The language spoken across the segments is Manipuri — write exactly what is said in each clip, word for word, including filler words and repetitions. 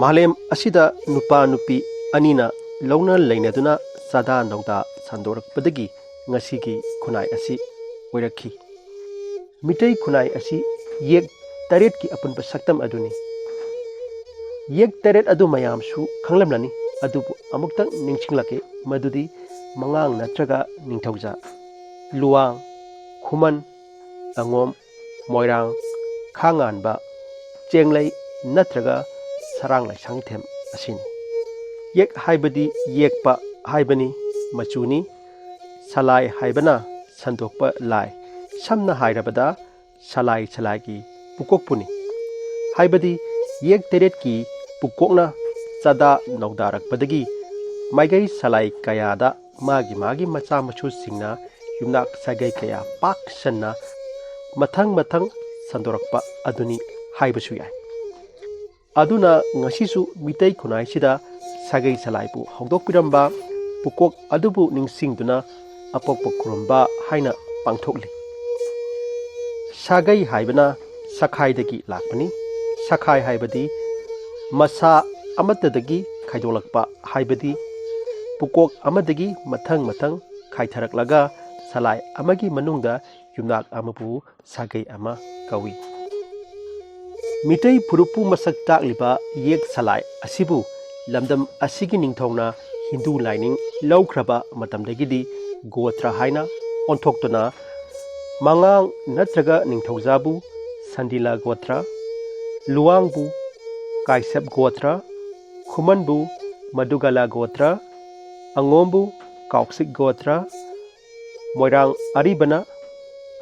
ꯃꯥꯂꯦꯝ ꯑꯁꯤꯗ ꯅꯨꯄꯥ ꯅꯨꯄꯤ ꯑꯅꯤꯅ ꯂꯧꯅ ꯂꯩꯅꯗꯨꯅ ꯆꯥꯗꯥ ꯅꯧꯗꯥ ꯁꯟꯗꯣꯔꯛꯄꯗꯒꯤ ꯉꯁꯤꯒꯤ ꯈꯨꯟꯅꯥꯏ ꯑꯁꯤ ꯑꯣꯏꯔꯛꯈꯤ꯫ ꯃꯤꯇꯩ ꯈꯨꯟꯅꯥꯏ ꯑꯁꯤ ꯌꯦꯛ ꯇꯔꯦꯠꯀꯤ ꯑꯄꯨꯟꯕ ꯁꯛꯇꯝ ꯑꯗꯨꯅꯤ꯫ ꯌꯦꯛ ꯇꯔꯦꯠ ꯑꯗꯨ ꯃꯌꯥꯝꯁꯨ ꯈꯪꯂꯝꯂꯅꯤ, ꯑꯗꯨꯕꯨ ꯑꯃꯨꯛꯇꯪ ꯅꯤꯡꯁꯤꯡꯂꯛꯀꯦ, ꯃꯗꯨꯗꯤ ꯃꯉꯥꯡ ꯅꯠꯇ꯭ꯔꯒ ꯅꯤꯡꯊꯧꯖꯥ, ꯂꯨꯋꯥꯡ, ꯈꯨꯃꯟ, ꯑꯉꯣꯝ, ꯃꯣꯏꯔꯥꯡ, ꯈꯥꯉꯥꯟꯕ, ꯆꯦꯡꯂꯩ ꯅꯠꯇ꯭ꯔꯒ ꯁꯔꯥꯡ ꯂꯩꯁꯥꯡꯊꯦꯝ ꯑꯁꯤꯅꯤ꯫ ꯌꯦꯛ ꯍꯥꯏꯕꯗꯤ ꯌꯦꯛꯄ ꯍꯥꯏꯕꯅꯤ, ꯃꯆꯨꯅꯤ꯫ ꯁꯂꯥꯏ ꯍꯥꯏꯕꯅ ꯁꯟꯗꯣꯛꯄ ꯂꯥꯏ, ꯁꯝꯅ ꯍꯥꯏꯔꯕꯗ ꯁꯂꯥꯏ ꯁꯂꯥꯏꯒꯤ ꯄꯨꯀꯣꯛꯄꯨꯅꯤ꯫ ꯍꯥꯏꯕꯗꯤ ꯌꯦꯛ ꯇꯔꯦꯠꯀꯤ ꯄꯨꯀꯣꯛꯅ ꯆꯥꯗꯥ ꯅꯧꯗꯥꯔꯛꯄꯗꯒꯤ ꯃꯥꯏꯀꯩ ꯁꯂꯥꯏ ꯀꯌꯥꯗ ꯃꯥꯒꯤ ꯃꯥꯒꯤ ꯃꯆꯥ ꯃꯁꯨꯁꯤꯡꯅ ꯌꯨꯝꯅꯥꯛ ꯁꯥꯒꯩ ꯀꯌꯥ ꯄꯥꯛ ꯁꯟꯅ ꯃꯊꯪ ꯃꯊꯪ ꯁꯟꯗꯣꯔꯛꯄ ꯑꯗꯨꯅꯤ ꯍꯥꯏꯕꯁꯨ ꯌꯥꯏ꯫ ꯑꯗꯨꯅ ꯉꯁꯤꯁꯨ ꯃꯤꯇꯩ ꯈꯨꯟꯅꯥꯏꯁꯤꯗ ꯁꯥꯒꯩ ꯁꯂꯥꯏꯕꯨ ꯍꯧꯗꯣꯛꯄꯤꯔꯝꯕ ꯄꯨꯀꯣꯛ ꯑꯗꯨꯕꯨ ꯅꯤꯡꯁꯤꯡꯗꯨꯅ ꯑꯄꯣꯛꯄ ꯈꯨꯔꯨꯝꯕ ꯍꯥꯏꯅ ꯄꯥꯡꯊꯣꯛꯂꯤ꯫ ꯁꯥꯒꯩ ꯍꯥꯏꯕꯅ ꯁꯈꯥꯏꯗꯒꯤ ꯂꯥꯛꯄꯅꯤ꯫ ꯁꯈꯥꯏ ꯍꯥꯏꯕꯗꯤ ꯃꯁꯥ ꯑꯃꯠꯇꯗꯒꯤ ꯈꯥꯏꯗꯣꯛꯂꯛꯄ ꯍꯥꯏꯕꯗꯤ ꯄꯨꯀꯣꯛ ꯑꯃꯗꯒꯤ ꯃꯊꯪ ꯃꯊꯪ ꯈꯥꯏꯊꯔꯛꯂꯒ ꯁꯂꯥꯏ ꯑꯃꯒꯤ ꯃꯅꯨꯡꯗ ꯌꯨꯝꯅꯥꯛ ꯑꯃꯕꯨ ꯁꯥꯒꯩ ꯑꯃ ꯀꯧꯏ꯫ ꯃꯤꯇꯩ ꯐꯨꯔꯨꯞꯄꯨ ꯃꯁꯛ ꯇꯥꯛꯂꯤꯕ ꯌꯦꯛ ꯁꯂꯥꯏ ꯑꯁꯤꯕꯨ ꯂꯝꯗꯝ ꯑꯁꯤꯒꯤ ꯅꯤꯡꯊꯧꯅ ꯍꯤꯟꯗꯨ ꯂꯥꯏꯅꯤꯡ ꯂꯧꯈ꯭ꯔꯕ ꯃꯇꯝꯗꯒꯤꯗꯤ ꯒꯣꯇ꯭ꯔ ꯍꯥꯏꯅ ꯑꯣꯟꯊꯣꯛꯇꯨꯅ ꯃꯉꯥꯡ ꯅꯠꯇ꯭ꯔꯒ ꯅꯤꯡꯊꯧꯖꯥꯕꯨ ꯁꯟꯗꯤꯂꯥ ꯒꯣꯇ꯭ꯔ, ꯂꯨꯋꯥꯡꯕꯨ ꯀꯥꯏꯁꯦꯞ ꯒꯣꯇ꯭ꯔ, ꯈꯨꯃꯟꯕꯨ ꯃꯗꯨꯒꯂꯥ ꯒꯣꯇ꯭ꯔ, ꯑꯉꯣꯝꯕꯨ ꯀꯥꯎꯁꯤꯛ ꯒꯣꯇ꯭ꯔ, ꯃꯣꯏꯔꯥꯡ ꯑꯔꯤꯕꯅ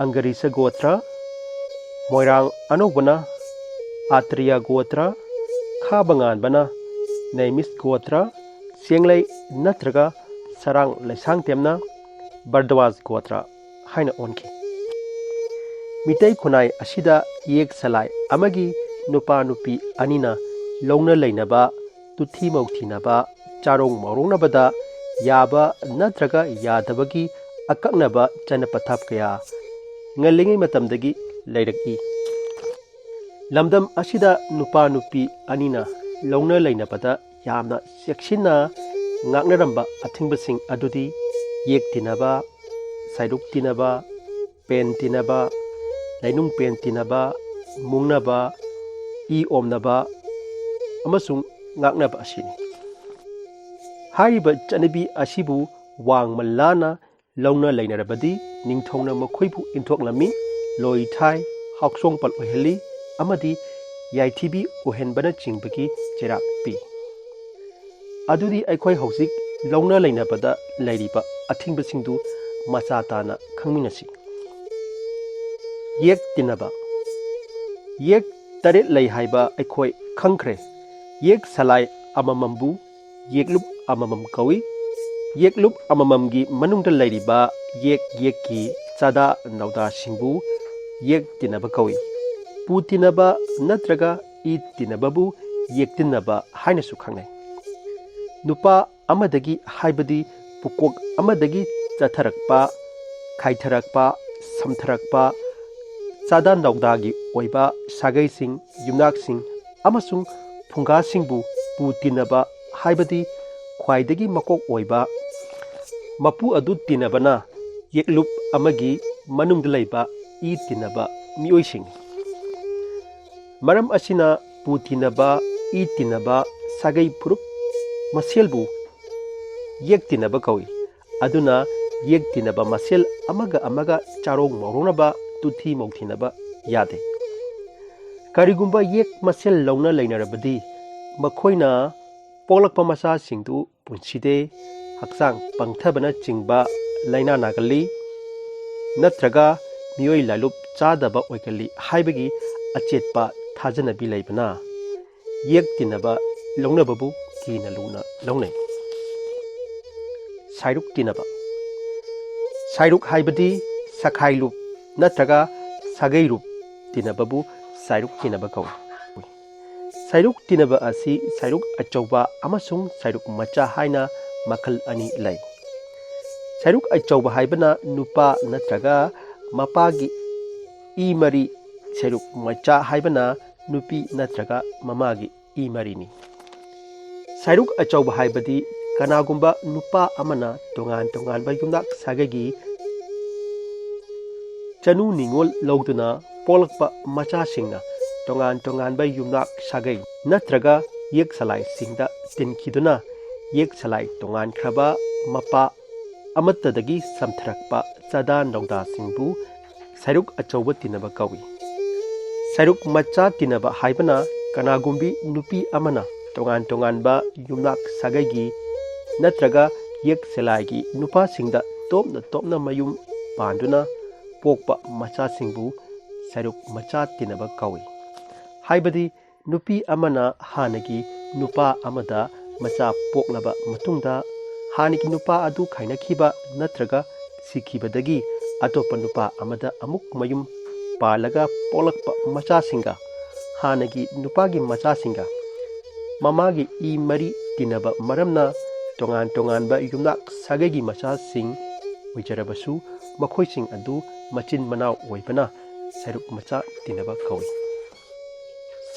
ꯑꯪꯒꯔꯤꯁ ꯒꯣꯇ꯭ꯔ, ꯃꯣꯏꯔꯥꯡ ꯑꯅꯧꯕꯅ ꯑꯇ꯭ꯔꯤꯌꯥ ꯒꯣꯇ꯭ꯔ, ꯈꯥ ꯕꯉꯥꯟꯕꯅ ꯅꯩꯃꯤꯁ ꯒꯣꯇ꯭ꯔ, ꯆꯦꯡꯂꯩ ꯅꯠꯇ꯭ꯔꯒ ꯁꯔꯥꯡ ꯂꯩꯁꯥꯡꯊꯦꯝꯅ ꯕꯔꯗ꯭ꯋꯥꯖ ꯒꯣꯇ꯭ꯔ ꯍꯥꯏꯅ ꯑꯣꯟꯈꯤ꯫ ꯃꯤꯇꯩ ꯈꯨꯟꯅꯥꯏ ꯑꯁꯤꯗ ꯌꯦꯛ ꯁꯂꯥꯏ ꯑꯃꯒꯤ ꯅꯨꯄꯥ ꯅꯨꯄꯤ ꯑꯅꯤꯅ ꯂꯧꯅ ꯂꯩꯅꯕ, ꯇꯨꯊꯤ ꯃꯧꯊꯤꯅꯕ, ꯆꯥꯔꯣꯡ ꯃꯧꯔꯣꯡꯅꯕꯗ ꯌꯥꯕ ꯅꯠꯇ꯭ꯔꯒ ꯌꯥꯗꯕꯒꯤ ꯑꯀꯛꯅꯕ ꯆꯠꯅ ꯄꯊꯥꯞ ꯀꯌꯥ ꯉꯜꯂꯤꯉꯩ ꯃꯇꯝꯗꯒꯤ ꯂꯩꯔꯛꯏ꯫ ꯂꯝꯗꯝ ꯑꯁꯤꯗ ꯅꯨꯄꯥ ꯅꯨꯄꯤ ꯑꯅꯤꯅ ꯂꯧꯅ ꯂꯩꯅꯕꯗ ꯌꯥꯝꯅ ꯆꯦꯛꯁꯤꯟꯅ ꯉꯥꯛꯅꯔꯝꯕ ꯑꯊꯤꯡꯕꯁꯤꯡ ꯑꯗꯨꯗꯤ ꯌꯦꯛ ꯇꯤꯟꯅꯕ, ꯁꯥꯏꯔꯨꯛ ꯇꯤꯟꯅꯕ, ꯄꯦꯟ ꯇꯤꯟꯅꯕ, ꯂꯩꯅꯨꯡ ꯄꯦꯟ ꯇꯤꯟꯅꯕ, ꯃꯨꯡꯅꯕ, ꯏ ꯑꯣꯝꯅꯕ ꯑꯃꯁꯨꯡ ꯉꯥꯛꯅꯕ ꯑꯁꯤꯅꯤ꯫ ꯍꯥꯏꯔꯤꯕ ꯆꯠꯅꯕꯤ ꯑꯁꯤꯕꯨ ꯋꯥꯡꯃ ꯂꯥꯅ ꯂꯧꯅ ꯂꯩꯅꯔꯕꯗꯤ ꯅꯤꯡꯊꯧꯅ ꯃꯈꯣꯏꯕꯨ ꯏꯟꯊꯣꯛꯂꯝꯃꯤ, ꯂꯣꯏ ꯊꯥꯏ, ꯍꯥꯎꯆꯣꯡꯄꯜ ꯑꯣꯏꯍꯜꯂꯤ ꯑꯃꯗꯤ ꯌꯥꯏꯊꯤꯕꯤ ꯑꯣꯏꯍꯟꯕꯅꯆꯤꯡꯕꯒꯤ ꯆꯩꯔꯥꯛ ꯄꯤ꯫ ꯑꯗꯨꯗꯤ ꯑꯩꯈꯣꯏ ꯍꯧꯖꯤꯛ ꯂꯧꯅ ꯂꯩꯅꯕꯗ ꯂꯩꯔꯤꯕ ꯑꯊꯤꯡꯕꯁꯤꯡꯗꯨ ꯃꯆꯥ ꯇꯥꯅ ꯈꯪꯃꯤꯟꯅꯁꯤ꯫ ꯌꯦꯛ ꯇꯤꯟꯅꯕ꯫ ꯌꯦꯛ ꯇꯔꯦꯠ ꯂꯩ ꯍꯥꯏꯕ ꯑꯩꯈꯣꯏ ꯈꯪꯈ꯭ꯔꯦ꯫ ꯌꯦꯛ ꯁꯂꯥꯏ ꯑꯃꯃꯝꯕꯨ ꯌꯦꯛꯂꯨꯞ ꯑꯃꯃꯝ ꯀꯧꯏ꯫ ꯌꯦꯛꯂꯨꯞ ꯑꯃꯃꯝꯒꯤ ꯃꯅꯨꯡꯗ ꯂꯩꯔꯤꯕ ꯌꯦꯛ ꯌꯦꯛꯀꯤ ꯆꯥꯗꯥ ꯅꯧꯗꯥꯁꯤꯡꯕꯨ ꯌꯦꯛ ꯇꯤꯟꯅꯕ ꯀꯧꯏ꯫ ꯄꯨ ꯇꯤꯟꯅꯕ ꯅꯠꯇ꯭ꯔꯒ ꯏ ꯇꯤꯟꯅꯕꯕꯨ ꯌꯦꯛ ꯇꯤꯟꯅꯕ ꯍꯥꯏꯅꯁꯨ ꯈꯪꯅꯩ꯫ ꯅꯨꯄꯥ ꯑꯃꯗꯒꯤ ꯍꯥꯏꯕꯗꯤ ꯄꯨꯀꯣꯛ ꯑꯃꯗꯒꯤ ꯆꯠꯊꯔꯛꯄ, ꯈꯥꯏꯊꯔꯛꯄ, ꯁꯝꯊꯔꯛꯄ, ꯆꯥꯗꯥ ꯅꯧꯗꯥꯒꯤ ꯑꯣꯏꯕ ꯁꯥꯒꯩꯁꯤꯡ, ꯌꯨꯝꯅꯥꯛꯁꯤꯡ ꯑꯃꯁꯨꯡ ꯐꯨꯡꯒꯥꯁꯤꯡꯕꯨ ꯄꯨ ꯇꯤꯟꯅꯕ ꯍꯥꯏꯕꯗꯤ ꯈ꯭ꯋꯥꯏꯗꯒꯤ ꯃꯀꯣꯛ ꯑꯣꯏꯕ ꯃꯄꯨ ꯑꯗꯨ ꯇꯤꯟꯅꯕꯅ ꯌꯦꯛꯂꯨꯞ ꯑꯃꯒꯤ ꯃꯅꯨꯡꯗ ꯂꯩꯕ ꯏ ꯇꯤꯟꯅꯕ ꯃꯤꯑꯣꯏꯁꯤꯡꯅꯤ꯫ ꯃꯔꯝ ꯑꯁꯤꯅ ꯄꯨ ꯇꯤꯟꯅꯕ, ꯏ ꯇꯤꯟꯅꯕ, ꯁꯥꯒꯩ ꯐꯨꯔꯨꯞ ꯃꯁꯦꯜꯕꯨ ꯌꯦꯛ ꯇꯤꯟꯅꯕ ꯀꯧꯏ꯫ ꯑꯗꯨꯅ ꯌꯦꯛ ꯇꯤꯟꯅꯕ ꯃꯁꯦꯜ ꯑꯃꯒ ꯑꯃꯒ ꯆꯥꯔꯣꯡ ꯃꯥꯎꯔꯣꯡꯅꯕ, ꯇꯨꯊꯤ ꯃꯧꯊꯤꯅꯕ ꯌꯥꯗꯦ꯫ ꯀꯔꯤꯒꯨꯝꯕ ꯌꯦꯛ ꯃꯁꯦꯜ ꯂꯧꯅ ꯂꯩꯅꯔꯕꯗꯤ ꯃꯈꯣꯏꯅ ꯄꯣꯛꯂꯛꯄ ꯃꯆꯥꯁꯤꯡꯗꯨ ꯄꯨꯟꯁꯤꯗꯦ, ꯍꯛꯆꯥꯡ ꯄꯪꯊꯕꯅꯆꯤꯡꯕ ꯂꯥꯏꯅꯥ ꯅꯥꯒꯜꯂꯤ, ꯅꯠꯇ꯭ꯔꯒ ꯃꯤꯑꯣꯏ ꯂꯥꯂꯨꯞ ꯆꯥꯗꯕ ꯑꯣꯏꯒꯜꯂꯤ ꯍꯥꯏꯕꯒꯤ ꯑꯆꯦꯠꯄ ꯊꯥꯖꯅꯕꯤ ꯂꯩꯕꯅ ꯌꯦꯛ ꯇꯤꯟꯅꯕ ꯂꯧꯅꯕꯕꯨ ꯀꯤꯅ ꯂꯨꯅ ꯂꯧꯅꯩ꯫ ꯁꯥꯏꯔꯨꯛ ꯇꯤꯟꯅꯕ꯫ ꯁꯥꯏꯔꯨꯛ ꯍꯥꯏꯕꯗꯤ ꯁꯈꯥꯏꯂꯨꯞ ꯅꯠꯇ꯭ꯔꯒ ꯁꯥꯒꯩꯔꯨꯞ ꯇꯤꯟꯅꯕꯕꯨ ꯁꯥꯏꯔꯨꯛ ꯇꯤꯟꯅꯕ ꯀꯧꯏ꯫ ꯁꯥꯏꯔꯨꯛ ꯇꯤꯟꯅꯕ ꯑꯁꯤ ꯁꯥꯏꯔꯨꯛ ꯑꯆꯧꯕ ꯑꯃꯁꯨꯡ ꯁꯥꯏꯔꯨꯛ ꯃꯆꯥ ꯍꯥꯏꯅ ꯃꯈꯜ ꯑꯅꯤ ꯂꯩ꯫ ꯁꯥꯏꯔꯨꯛ ꯑꯆꯧꯕ ꯍꯥꯏꯕꯅ ꯅꯨꯄꯥ ꯅꯠꯇ꯭ꯔꯒ ꯃꯄꯥꯒꯤ ꯏ ꯃꯔꯤ, ꯁꯥꯏꯔꯨꯛ ꯃꯆꯥ ꯍꯥꯏꯕꯅ ꯅꯨꯄꯤ ꯅꯠꯇ꯭ꯔꯒ ꯃꯃꯥꯒꯤ ꯏ ꯃꯔꯤꯅꯤ꯫ ꯁꯥꯏꯔꯨꯛ ꯑꯆꯧꯕ ꯍꯥꯏꯕꯗꯤ ꯀꯅꯥꯒꯨꯝꯕ ꯅꯨꯄꯥ ꯑꯃꯅ ꯇꯣꯉꯥꯟ ꯇꯣꯉꯥꯟꯕ ꯌꯨꯝꯅꯥꯛ ꯁꯥꯒꯩꯒꯤ ꯆꯅꯨ ꯅꯤꯉꯣꯜ ꯂꯧꯗꯨꯅ ꯄꯣꯛꯂꯛꯄ ꯃꯆꯥꯁꯤꯡꯅ ꯇꯣꯉꯥꯟ ꯇꯣꯉꯥꯟꯕ ꯌꯨꯝꯅꯥꯛ ꯁꯥꯒꯩ ꯅꯠꯇ꯭ꯔꯒ ꯌꯦꯛ ꯁꯂꯥꯏꯁꯤꯡꯗ ꯇꯤꯟꯈꯤꯗꯨꯅ ꯌꯦꯛ ꯁꯂꯥꯏ ꯇꯣꯉꯥꯟꯈ꯭ꯔꯕ ꯃꯄꯥ ꯑꯃꯠꯇꯗꯒꯤ ꯆꯝꯊꯔꯛꯄ ꯆꯥꯗꯥ ꯅꯧꯗꯥꯁꯤꯡꯕꯨ ꯁꯥꯏꯔꯨꯛ ꯑꯆꯧꯕ ꯇꯤꯟꯅꯕ ꯀꯧꯏ꯫ ꯁꯥꯏꯔꯨꯛ ꯃꯆꯥ ꯇꯤꯟꯅꯕ ꯍꯥꯏꯕꯅ ꯀꯅꯥꯒꯨꯝꯕꯤ ꯅꯨꯄꯤ ꯑꯃꯅ ꯇꯣꯉꯥꯟ ꯇꯣꯉꯥꯟꯕ ꯌꯨꯝꯅꯥꯛ ꯁꯥꯒꯩꯒꯤ ꯅꯠꯇ꯭ꯔꯒ ꯌꯦꯛ ꯁꯂꯥꯏꯒꯤ ꯅꯨꯄꯥꯁꯤꯡꯗ ꯇꯣꯞꯅ ꯇꯣꯞꯅ ꯃꯌꯨꯝ ꯄꯥꯟꯗꯨꯅ ꯄꯣꯛꯄ ꯃꯆꯥꯁꯤꯡꯕꯨ ꯁꯥꯏꯔꯨꯛ ꯃꯆꯥ ꯇꯤꯟꯅꯕ ꯀꯧꯏ꯫ ꯍꯥꯏꯕꯗꯤ ꯅꯨꯄꯤ ꯑꯃꯅ ꯍꯥꯟꯅꯒꯤ ꯅꯨꯄꯥ ꯑꯃꯗ ꯃꯆꯥ ꯄꯣꯛꯂꯕ ꯃꯇꯨꯡꯗ ꯍꯥꯟꯅꯒꯤ ꯅꯨꯄꯥ ꯑꯗꯨ ꯈꯥꯏꯅꯈꯤꯕ ꯅꯠꯇ꯭ꯔꯒ ꯁꯤꯈꯤꯕꯗꯒꯤ ꯑꯇꯣꯞꯄ ꯅꯨꯄꯥ ꯑꯃꯗ ꯑꯃꯨꯛ ꯃꯌꯨꯝ ꯄꯥꯜꯂꯒ ꯄꯣꯛꯂꯛꯄ ꯃꯆꯥꯁꯤꯡꯒ ꯍꯥꯟꯅꯒꯤ ꯅꯨꯄꯥꯒꯤ ꯃꯆꯥꯁꯤꯡꯒ ꯃꯃꯥꯒꯤ ꯏ ꯃꯔꯤ ꯇꯤꯟꯅꯕ ꯃꯔꯝꯅ ꯇꯣꯉꯥꯟ ꯇꯣꯉꯥꯟꯕ ꯌꯨꯝꯅꯥꯛ ꯁꯥꯒꯩꯒꯤ ꯃꯆꯥꯁꯤꯡ ꯑꯣꯏꯖꯔꯕꯁꯨ ꯃꯈꯣꯏꯁꯤꯡ ꯑꯗꯨ ꯃꯆꯤꯟ ꯃꯅꯥꯎ ꯑꯣꯏꯕꯅ ꯁꯥꯏꯔꯨꯛ ꯃꯆꯥ ꯇꯤꯟꯅꯕ ꯀꯧꯏ꯫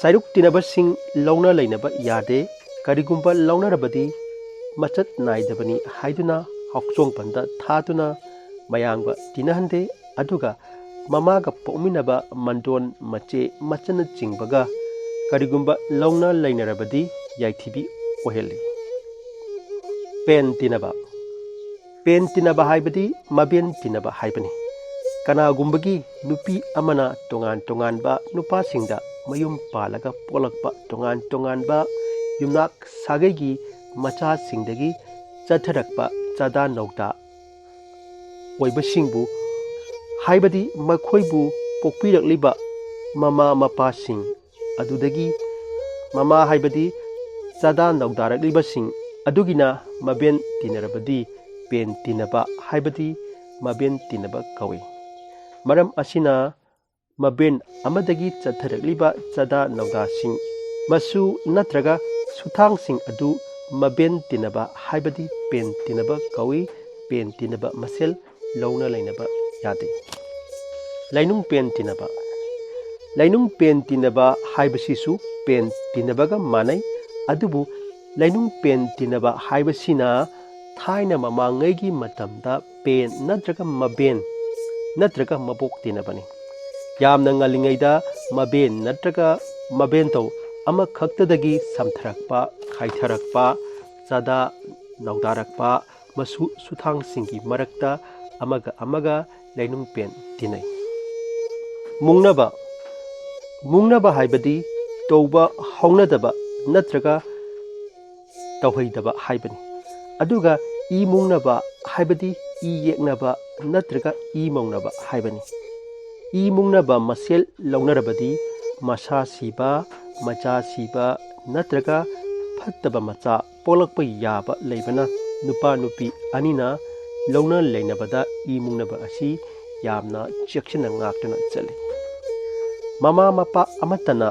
ꯁꯥꯏꯔꯨꯛ ꯇꯤꯟꯅꯕꯁꯤꯡ ꯂꯧꯅ ꯂꯩꯅꯕ ꯌꯥꯗꯦ꯫ ꯀꯔꯤꯒꯨꯝꯕ ꯂꯧꯅꯔꯕꯗꯤ ꯃꯆꯠ ꯅꯥꯏꯗꯕꯅꯤ ꯍꯥꯏꯗꯨꯅ ꯍꯥꯎꯆꯣꯡ ꯄꯟꯗ ꯊꯥꯗꯨꯅ ꯃꯌꯥꯝꯒ ꯇꯤꯟꯅꯍꯟꯗꯦ꯫ ꯑꯗꯨꯒ ꯃꯃꯥꯒ ꯄꯣꯛꯃꯤꯟꯅꯕ ꯃꯟꯗꯣꯟ, ꯃꯆꯦ, ꯃꯆꯟꯅꯆꯤꯡꯕꯒ ꯀꯔꯤꯒꯨꯝꯕ ꯂꯧꯅ ꯂꯩꯅꯔꯕꯗꯤ ꯌꯥꯏꯊꯤꯕꯤ ꯑꯣꯏꯍꯜꯂꯤ꯫ ꯄꯦꯟ ꯇꯤꯟꯅꯕ꯫ ꯄꯦꯟ ꯇꯤꯟꯅꯕ ꯍꯥꯏꯕꯗꯤ ꯃꯕꯦꯟ ꯇꯤꯟꯅꯕ ꯍꯥꯏꯕꯅꯤ꯫ ꯀꯅꯥꯒꯨꯝꯕꯒꯤ ꯅꯨꯄꯤ ꯑꯃꯅ ꯇꯣꯉꯥꯟ ꯇꯣꯉꯥꯟꯕ ꯅꯨꯄꯥꯁꯤꯡꯗ ꯃꯌꯨꯝ ꯄꯥꯜꯂꯒ ꯄꯣꯛꯂꯛꯄ ꯇꯣꯉꯥꯟ ꯇꯣꯉꯥꯟꯕ ꯌꯨꯝꯅꯥꯛ ꯁꯥꯒꯩꯒꯤ ꯃꯆꯥꯁꯤꯡꯗꯒꯤ ꯆꯠꯊꯔꯛꯄ ꯆꯥꯗꯥ ꯅꯧꯗꯥ ꯑꯣꯏꯕꯁꯤꯡꯕꯨ, ꯍꯥꯏꯕꯗꯤ ꯃꯈꯣꯏꯕꯨ ꯄꯣꯛꯄꯤꯔꯛꯂꯤꯕ ꯃꯃꯥ ꯃꯄꯥꯁꯤꯡ ꯑꯗꯨꯗꯒꯤ, ꯃꯃꯥ ꯍꯥꯏꯕꯗꯤ ꯆꯥꯗꯥ ꯅꯧꯗꯥꯔꯛꯂꯤꯕꯁꯤꯡ ꯑꯗꯨꯒꯤꯅ ꯃꯕꯦꯟ ꯇꯤꯟꯅꯔꯕꯗꯤ ꯄꯦꯟ ꯇꯤꯟꯅꯕ ꯍꯥꯏꯕꯗꯤ ꯃꯕꯦꯟ ꯇꯤꯟꯅꯕ ꯀꯧꯏ꯫ ꯃꯔꯝ ꯑꯁꯤꯅ ꯃꯕꯦꯟ ꯑꯃꯗꯒꯤ ꯆꯠꯊꯔꯛꯂꯤꯕ ꯆꯥꯗꯥ ꯅꯧꯗꯥꯁꯤꯡ, ꯃꯁꯨ ꯅꯠꯇ꯭ꯔꯒ ꯁꯨꯊꯥꯡꯁꯤꯡ ꯑꯗꯨ ꯃꯕꯦꯟ ꯇꯤꯟꯅꯕ ꯍꯥꯏꯕꯗꯤ ꯄꯦꯟ ꯇꯤꯟꯅꯕ ꯀꯧꯏ꯫ ꯄꯦꯟ ꯇꯤꯟꯅꯕ ꯃꯁꯦꯜ ꯂꯧꯅ ꯂꯩꯅꯕ ꯌꯥꯗꯦ꯫ ꯂꯩꯅꯨꯡ ꯄꯦꯟ ꯇꯤꯟꯅꯕ꯫ ꯂꯩꯅꯨꯡ ꯄꯦꯟ ꯇꯤꯟꯅꯕ ꯍꯥꯏꯕꯁꯤꯁꯨ ꯄꯦꯟ ꯇꯤꯟꯅꯕꯒ ꯃꯥꯟꯅꯩ꯫ ꯑꯗꯨꯕꯨ ꯂꯩꯅꯨꯡ ꯄꯦꯟ ꯇꯤꯟꯅꯕ ꯍꯥꯏꯕꯁꯤꯅ ꯊꯥꯏꯅ ꯃꯃꯥꯡꯉꯩꯒꯤ ꯃꯇꯝꯗ ꯄꯦꯟ ꯅꯠꯇ꯭ꯔꯒ ꯃꯕꯦꯟ ꯅꯠꯇ꯭ꯔꯒ ꯃꯕꯣꯛ ꯇꯤꯟꯅꯕꯅꯤ꯫ ꯌꯥꯝꯅ ꯉꯜꯂꯤꯉꯩꯗ ꯃꯕꯦꯟ ꯅꯠꯇ꯭ꯔꯒ ꯃꯕꯦꯟꯊꯧ ꯑꯃꯈꯛꯇꯗꯒꯤ ꯁꯝꯊꯔꯛꯄ, ꯈꯥꯏꯊꯔꯛꯄ, ꯆꯥꯗꯥ ꯅꯧꯗꯥꯔꯛꯄ, ꯃꯁꯨ ꯁꯨꯊꯥꯡꯁꯤꯡꯒꯤ ꯃꯔꯛꯇ ꯑꯃꯒ ꯑꯃꯒ ꯂꯩꯅꯨꯡ ꯄꯦꯟ ꯇꯤꯟꯅꯩ꯫ ꯃꯨꯡꯅꯕ꯫ ꯃꯨꯡꯅꯕ ꯍꯥꯏꯕꯗꯤ ꯇꯧꯕ ꯍꯧꯅꯗꯕ ꯅꯠꯇ꯭ꯔꯒ ꯇꯧꯍꯩꯗꯕ ꯍꯥꯏꯕꯅꯤ꯫ ꯑꯗꯨꯒ ꯏ ꯃꯨꯡꯅꯕ ꯍꯥꯏꯕꯗꯤ ꯏ ꯌꯦꯛꯅꯕ ꯅꯠꯇ꯭ꯔꯒ ꯏ ꯃꯧꯅꯕ ꯍꯥꯏꯕꯅꯤ꯫ ꯏ ꯃꯨꯡꯅꯕ ꯃꯁꯦꯜ ꯂꯧꯅꯔꯕꯗꯤ ꯃꯁꯥ ꯁꯤꯕ, ꯃꯆꯥ ꯁꯤꯕ ꯅꯠꯇ꯭ꯔꯒ ꯐꯠꯇꯕ ꯃꯆꯥ ꯄꯣꯛꯂꯛꯄ ꯌꯥꯕ ꯂꯩꯕꯅ ꯅꯨꯄꯥ ꯅꯨꯄꯤ ꯑꯅꯤꯅ ꯂꯧꯅ ꯂꯩꯅꯕꯗ ꯏ ꯃꯨꯡꯅꯕ ꯑꯁꯤ ꯌꯥꯝꯅ ꯆꯦꯛꯁꯤꯟꯅ ꯉꯥꯛꯇꯨꯅ ꯆꯠꯂꯤ꯫ ꯃꯃꯥ ꯃꯄꯥ ꯑꯃꯠꯇꯅ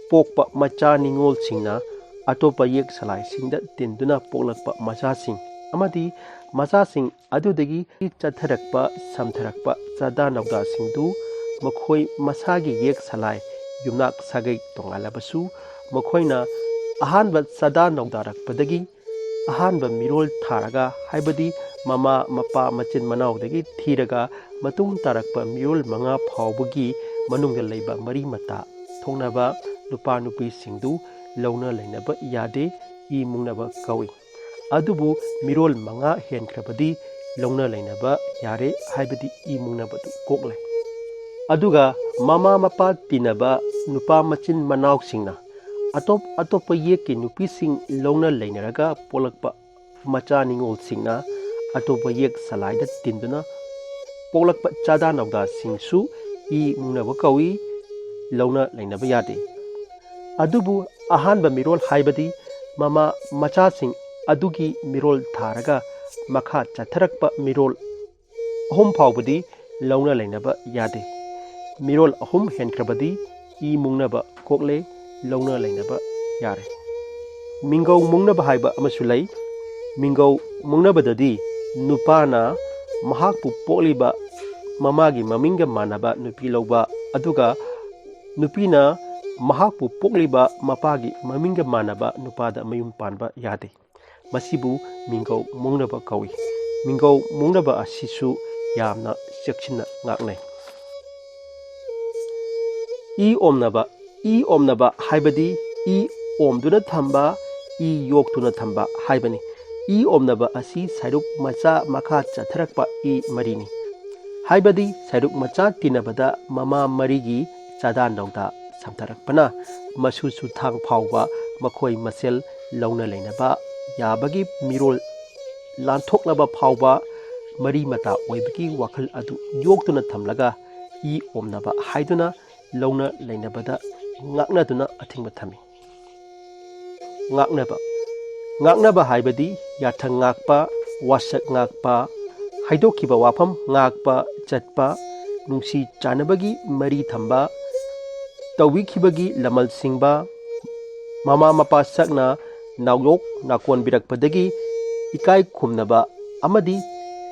ꯄꯣꯛꯄ ꯃꯆꯥ ꯅꯤꯉꯣꯜꯁꯤꯡꯅ ꯑꯇꯣꯞꯄ ꯌꯦꯛ ꯁꯂꯥꯏꯁꯤꯡꯗ ꯇꯤꯟꯗꯨꯅ ꯄꯣꯛꯂꯛꯄ ꯃꯆꯥꯁꯤꯡ ꯑꯃꯗꯤ ꯃꯆꯥꯁꯤꯡ ꯑꯗꯨꯗꯒꯤ ꯆꯠꯊꯔꯛꯄ, ꯁꯝꯊꯔꯛꯄ ꯆꯥꯗꯥ ꯅꯧꯗꯥꯁꯤꯡꯗꯨ ꯃꯈꯣꯏ ꯃꯁꯥꯒꯤ ꯌꯦꯛ ꯁꯂꯥꯏ, ꯌꯨꯝꯅꯥꯛ ꯁꯥꯒꯩ ꯇꯣꯉꯥꯜꯂꯕꯁꯨ ꯃꯈꯣꯏꯅ ꯑꯍꯥꯟꯕ ꯆꯥꯗꯥ ꯅꯧꯗꯥꯔꯛꯄꯗꯒꯤ ꯑꯍꯥꯟꯕ ꯃꯤꯔꯣꯜ ꯊꯥꯔꯒ, ꯍꯥꯏꯕꯗꯤ ꯃꯃꯥ, ꯃꯄꯥ, ꯃꯆꯤꯟ ꯃꯅꯥꯎꯗꯒꯤ ꯊꯤꯔꯒ ꯃꯇꯨꯡ ꯇꯥꯔꯛꯄ ꯃꯤꯔꯣꯜ ꯃꯉꯥ ꯐꯥꯎꯕꯒꯤ ꯃꯅꯨꯡꯗ ꯂꯩꯕ ꯃꯔꯤ ꯃꯇꯥ ꯊꯣꯛꯅꯕ ꯅꯨꯄꯥ ꯅꯨꯄꯤꯁꯤꯡꯗꯨ ꯂꯧꯅ ꯂꯩꯅꯕ ꯌꯥꯗꯦ, ꯏ ꯃꯨꯡꯅꯕ ꯀꯧꯏ꯫ ꯑꯗꯨꯕꯨ ꯃꯤꯔꯣꯜ ꯃꯉꯥ ꯍꯦꯟꯈ꯭ꯔꯕꯗꯤ ꯂꯧꯅ ꯂꯩꯅꯕ ꯌꯥꯔꯦ, ꯍꯥꯏꯕꯗꯤ ꯏ ꯃꯨꯡꯅꯕꯗꯨ ꯀꯣꯛꯂꯦ꯫ ꯑꯗꯨꯒ ꯃꯃꯥ ꯃꯄꯥ ꯇꯤꯟꯅꯕ ꯅꯨꯄꯥ ꯃꯆꯤꯟ ꯃꯅꯥꯎꯁꯤꯡꯅ ꯑꯇꯣꯞ ꯑꯇꯣꯞꯄ ꯌꯦꯛꯀꯤ ꯅꯨꯄꯤꯁꯤꯡ ꯂꯧꯅ ꯂꯩꯅꯔꯒ ꯄꯣꯛꯂꯛꯄ ꯃꯆꯥ ꯅꯤꯉꯣꯜꯁꯤꯡꯅ ꯑꯇꯣꯞꯄ ꯌꯦꯛ ꯁꯂꯥꯏꯗ ꯇꯤꯟꯗꯨꯅ ꯄꯣꯛꯂꯛꯄ ꯆꯥꯗꯥ ꯅꯧꯗꯥꯁꯤꯡꯁꯨ ꯏ ꯃꯨꯡꯅꯕ ꯀꯧꯏ, ꯂꯧꯅ ꯂꯩꯅꯕ ꯌꯥꯗꯦ꯫ ꯑꯗꯨꯕꯨ ꯑꯍꯥꯟꯕ ꯃꯤꯔꯣꯜ ꯍꯥꯏꯕꯗꯤ ꯃꯃꯥ ꯃꯆꯥꯁꯤꯡ ꯑꯗꯨꯒꯤ ꯃꯤꯔꯣꯜ ꯊꯥꯔꯒ ꯃꯈꯥ ꯆꯠꯊꯔꯛꯄ ꯃꯤꯔꯣꯜ ꯑꯍꯨꯝ ꯐꯥꯎꯕꯗꯤ ꯂꯧꯅ ꯂꯩꯅꯕ ꯌꯥꯗꯦ꯫ ꯃꯤꯔꯣꯜ ꯑꯍꯨꯝ ꯍꯦꯟꯈ꯭ꯔꯕꯗꯤ ꯏ ꯃꯨꯡꯅꯕ ꯀꯣꯛꯂꯦ, ꯂꯧꯅ ꯂꯩꯅꯕ ꯌꯥꯔꯦ꯫ ꯃꯤꯡꯒꯧ ꯃꯨꯡꯅꯕ ꯍꯥꯏꯕ ꯑꯃꯁꯨ ꯂꯩ꯫ ꯃꯤꯡꯒꯧ ꯃꯨꯡꯅꯕꯗꯗꯤ ꯅꯨꯄꯥꯅ ꯃꯍꯥꯛꯄꯨ ꯄꯣꯛꯂꯤꯕ ꯃꯃꯥꯒꯤ ꯃꯃꯤꯡꯒ ꯃꯥꯟꯅꯕ ꯅꯨꯄꯤ ꯂꯧꯕ, ꯑꯗꯨꯒ ꯅꯨꯄꯤꯅ ꯃꯍꯥꯛꯄꯨ ꯄꯣꯛꯂꯤꯕ ꯃꯄꯥꯒꯤ ꯃꯃꯤꯡꯒ ꯃꯥꯟꯅꯕ ꯅꯨꯄꯥꯗ ꯃꯌꯨꯝ ꯄꯥꯟꯕ ꯌꯥꯗꯦ꯫ ꯃꯁꯤꯕꯨ ꯃꯤꯡꯒꯧ ꯃꯨꯡꯅꯕ ꯀꯧꯏ꯫ ꯃꯤꯡꯒꯧ ꯃꯨꯡꯅꯕ ꯑꯁꯤꯁꯨ ꯌꯥꯝꯅ ꯆꯦꯛꯁꯤꯟꯅ ꯉꯥꯛꯅꯩ꯫ ꯏ ꯑꯣꯝꯅꯕ꯫ ꯏ ꯑꯣꯝꯅꯕ ꯍꯥꯏꯕꯗꯤ ꯏ ꯑꯣꯝꯗꯨꯅ ꯊꯝꯕ, ꯏ ꯌꯣꯛꯇꯨꯅ ꯊꯝꯕ ꯍꯥꯏꯕꯅꯤ꯫ ꯏ ꯑꯣꯝꯅꯕ ꯑꯁꯤ ꯁꯥꯏꯔꯨꯛ ꯃꯆꯥ ꯃꯈꯥ ꯆꯠꯊꯔꯛꯄ ꯏ ꯃꯔꯤꯅꯤ꯫ ꯍꯥꯏꯕꯗꯤ ꯁꯥꯏꯔꯨꯛ ꯃꯆꯥ ꯇꯤꯟꯅꯕꯗ ꯃꯃꯥ ꯃꯔꯤꯒꯤ ꯆꯥꯗꯥ ꯅꯧꯗꯥ ꯁꯝꯊꯔꯛꯄꯅ ꯃꯁꯨ ꯁꯨꯊꯥꯡ ꯐꯥꯎꯕ ꯃꯈꯣꯏ ꯃꯁꯦꯜ ꯂꯧꯅ ꯂꯩꯅꯕ ꯌꯥꯕꯒꯤ ꯃꯤꯔꯣꯜ ꯂꯥꯟꯊꯣꯛꯅꯕ ꯐꯥꯎꯕ ꯃꯔꯤ ꯃꯇꯥ ꯑꯣꯏꯕꯒꯤ ꯋꯥꯈꯜ ꯑꯗꯨ ꯌꯣꯛꯇꯨꯅ ꯊꯝꯂꯒ ꯏ ꯑꯣꯝꯅꯕ ꯍꯥꯏꯗꯨꯅ ꯂꯧꯅ ꯂꯩꯅꯕꯗ ꯉꯥꯛꯅꯗꯨꯅ ꯑꯊꯤꯡꯕ ꯊꯝꯃꯤ꯫ ꯉꯥꯛꯅꯕ꯫ ꯉꯥꯛꯅꯕ ꯍꯥꯏꯕꯗꯤ ꯌꯥꯊꯪ ꯉꯥꯛꯄ, ꯋꯥꯁꯛ ꯉꯥꯛꯄ, ꯍꯥꯏꯗꯣꯛꯈꯤꯕ ꯋꯥꯐꯝ ꯉꯥꯛꯄ ꯆꯠꯄ, ꯅꯨꯡꯁꯤ ꯆꯥꯟꯅꯕꯒꯤ ꯃꯔꯤ ꯊꯝꯕ, ꯇꯧꯕꯤꯈꯤꯕꯒꯤ ꯂꯃꯜ ꯁꯤꯡꯕ, ꯃꯃꯥ ꯃꯄꯥ ꯁꯛꯅ ꯅꯥꯎꯌꯣꯛ ꯅꯥꯀꯣꯟꯕꯤꯔꯛꯄꯗꯒꯤ ꯏꯀꯥꯏ ꯈꯨꯝꯅꯕ ꯑꯃꯗꯤ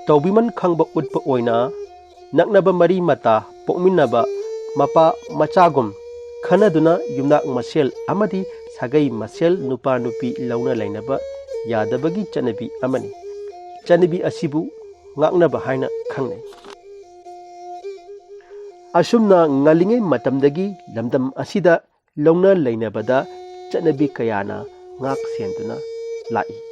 ꯇꯧꯕꯤꯃꯟ ꯈꯪꯕ ꯎꯠꯄ ꯑꯣꯏꯅ ꯅꯛꯅꯕ ꯃꯔꯤ ꯃꯇꯥ ꯄꯣꯛꯃꯤꯟꯅꯕ ꯃꯄꯥ ꯃꯆꯥꯒꯨꯝ ꯈꯟꯅꯗꯨꯅ ꯌꯨꯝꯅꯥꯛ ꯃꯁꯦꯜ ꯑꯃꯗꯤ ꯁꯥꯒꯩ ꯃꯁꯦꯜ ꯅꯨꯄꯥ ꯅꯨꯄꯤ ꯂꯧꯅ ꯂꯩꯅꯕ ꯌꯥꯗꯕꯒꯤ ꯆꯠꯅꯕꯤ ꯑꯃꯅꯤ꯫ ꯆꯠꯅꯕꯤ ꯑꯁꯤꯕꯨ ꯉꯥꯛꯅꯕ ꯍꯥꯏꯅ ꯈꯪꯅꯩ꯫ ꯑꯁꯨꯝꯅ ꯉꯜꯂꯤꯉꯩ ꯃꯇꯝꯗꯒꯤ ꯂꯝꯗꯝ ꯑꯁꯤꯗ ꯂꯧꯅ ꯂꯩꯅꯕꯗ ꯆꯠꯅꯕꯤ ꯀꯌꯥꯅ ꯉꯥꯛ ꯁꯦꯟꯗꯨꯅ ꯂꯥꯛꯏ꯫